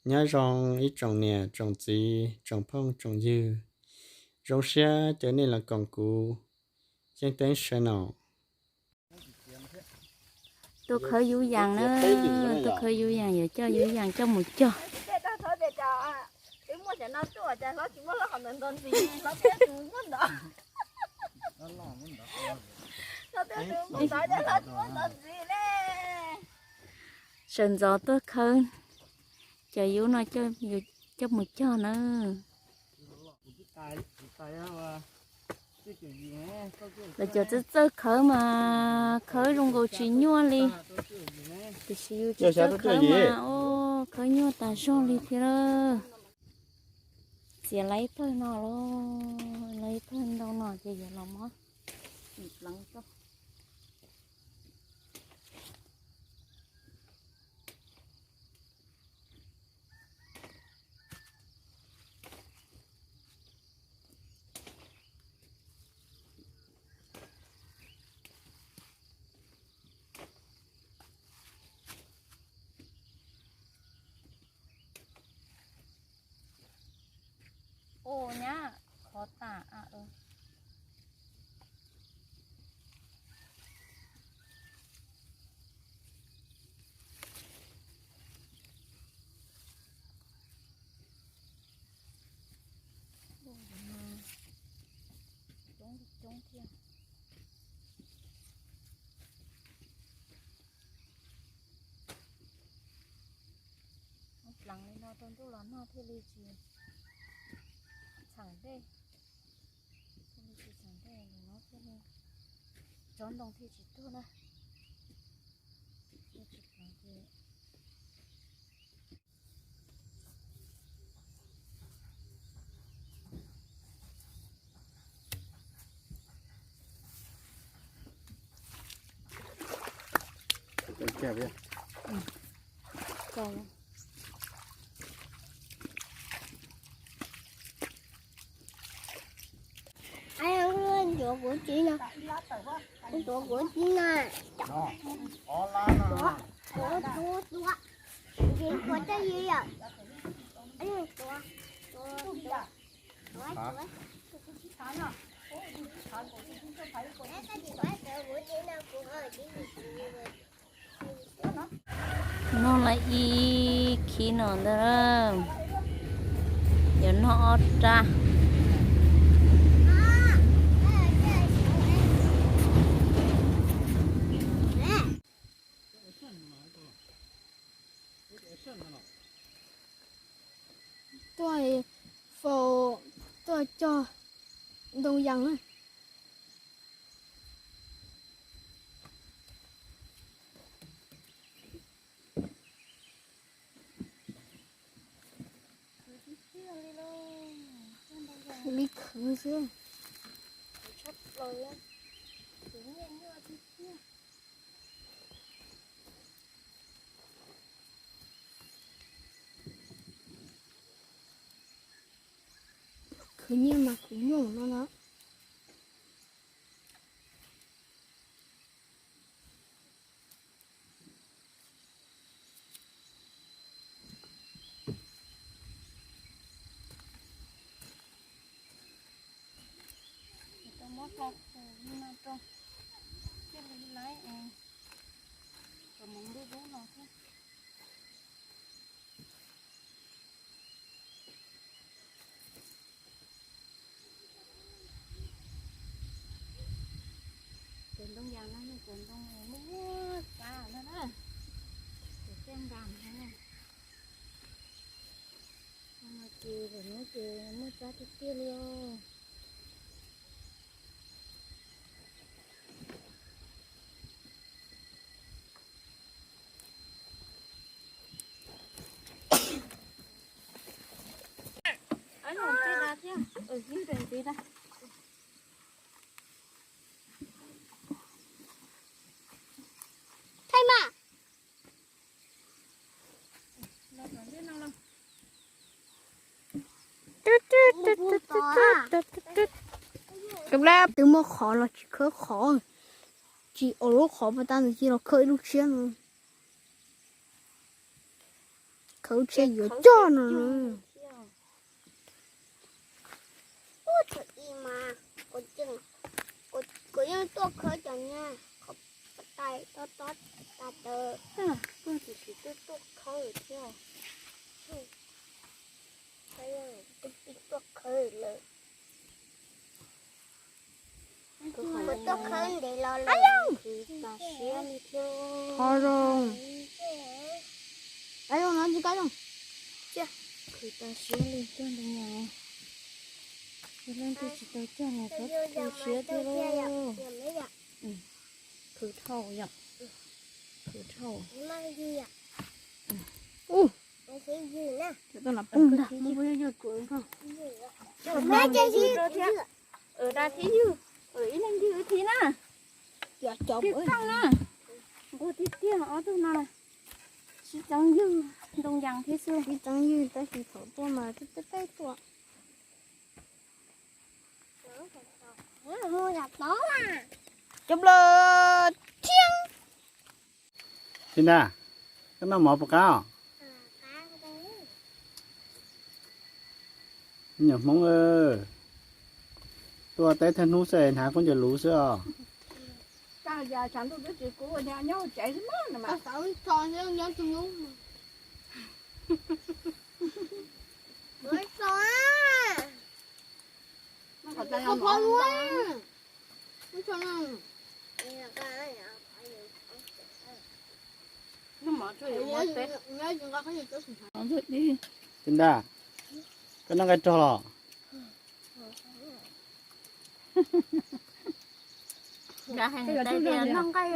Nyob zoo ib tsoom niam tsoom txiv tsoom phooj tsoom ywg, zoo siab caw nej los koom kuv ceeb teeb sawv no. Tuaj khawb yuv yaas na, tuaj khawb yuv yaas, yuav coj yuv yaas coj mus cog. Sawv ntxov tuaj khawb cov yuv no coj mus cog na. Lawv cov txawj txawj khawb mas khawb zoo nkaus tsis nyuaj li, tiam sis yus tsis txawj khawb mas khawb nyuaj tas zog li thiab lawm. Txiav lawv ib pawg no los, lawv ib pawg ntau no ces yuav los muab pleev rau. Ua nyab, qhov tas a. Coob coob thiab. Muab pleev li no rau ntuj los noj thiaj li tsis txheem dej, thiaj li tsis txheem dej no thiaj li tsob ntoo thiaj tsis tuag na. Tsis pleev ces Ncuav kuv txiv no, ncuav kuv txiv no, ncuav, ncuav, ncuav, ncuav, ncuav tau li lawm. Ncuav, ncuav, ncuav, ncuav. Noj lawm ib khib no ntag, yuav noj ob rab. Tuaj faus, tuaj cog ntoo yas na. Li khwv xwb. Khwv nyiaj mas khwv nyuaj no na. Tau muab hlo li no rau, thiaj li laiv es kom mus lub lub no thiab. Cov ntoo yas no yog cov ntoo muaj tsab no na, cov tiaj nkas no na. Ces lawm no ces muaj tsab tiag tiag li os. Thaij mas. Twb muaj qhov los tsis khawb qhov, tsis ua lub qhov pas tas ntawd cia los khawb ib lub tshiab no. Khawb tshiab yuav cog no. Ua thaum ub mas kuv yeej tuaj khawb cov niag qhov tais tob tob tas tas, kuj tsis tsis tuaj tuaj khawb thiab. Kuv pib tuaj khawb lawm. Kuv tuaj khawb ntev los lawm. Khwv tag siab li thiab. Qhov zoo. Qab zoo no tsis qab zoo. Khwv tag siab li thiab ntag. Yog leej twg tsis tau cog los txhob tu siab thiab lauj. Khwv dhau yom. Khwv dhau. Ub, cov toj los poob ntag. Thiab ib leeg ywg thiab na. Cov qeej na. Nquag tiag tiag ob tug no. Sib txeeb ywg ntoo yas thiab xwb. Sib txeeb ywg tab sis thaum tuaj mas twb peb peb tuaj. Cov npla thiab. Tsis nta, koj noj mov puas qab os? Me nyuam Hmoob, tuaj teb thawj hnub xwb hnav khaub ncaws luv xwb os. Tsis nta, koj noj nqaij rog los? Nqa hais niam tais tias noj nqaij,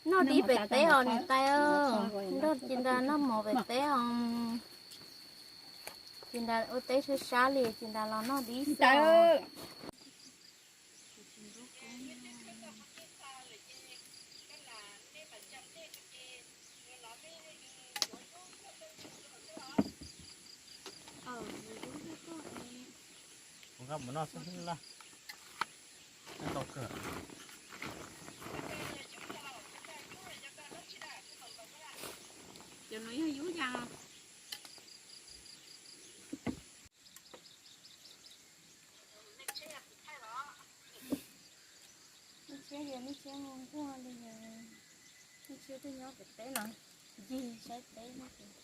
noj dib pem teb os niam tais. Nrog Tsis Nra noj mov pem teb os. Tsis Nra ua teb sab sab li, Tsis Nra los noj dib xwb os. Kuv nqa mus noj xwb la. Tau kawg. Cov no yog yub yas. Nej tshiab yog nej tshiab nquag nquag li, nej tshiab twb nyob pem teb no, ncig saib teb no ces.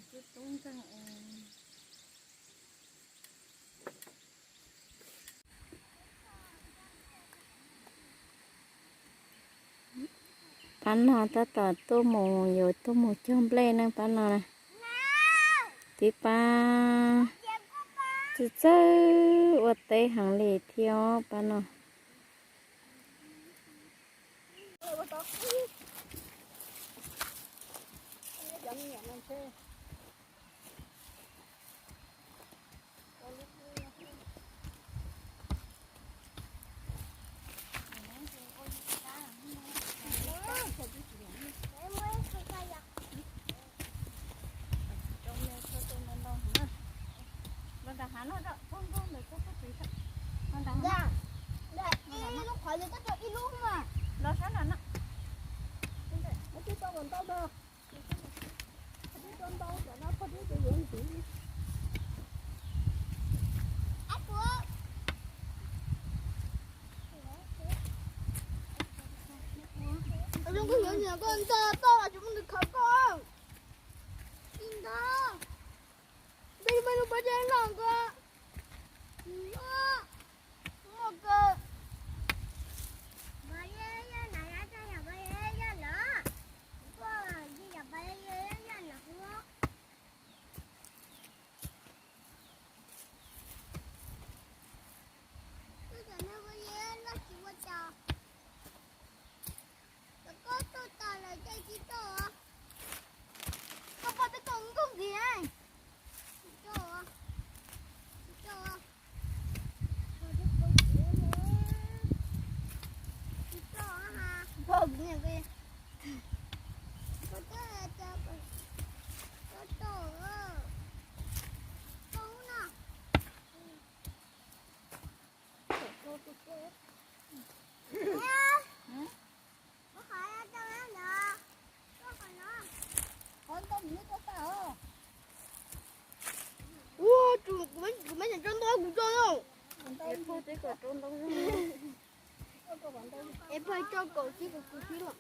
Twb tub nkeeg. Pab no tab tom tuaj mus, yuav tuaj mus cog nplej ne pab no na. Tib pab txawj txawj ua teb heev li thiab pab no. Koj tuaj tas lawm ces tsis tuaj. Es pog tso kaum tsib kaum tsib los.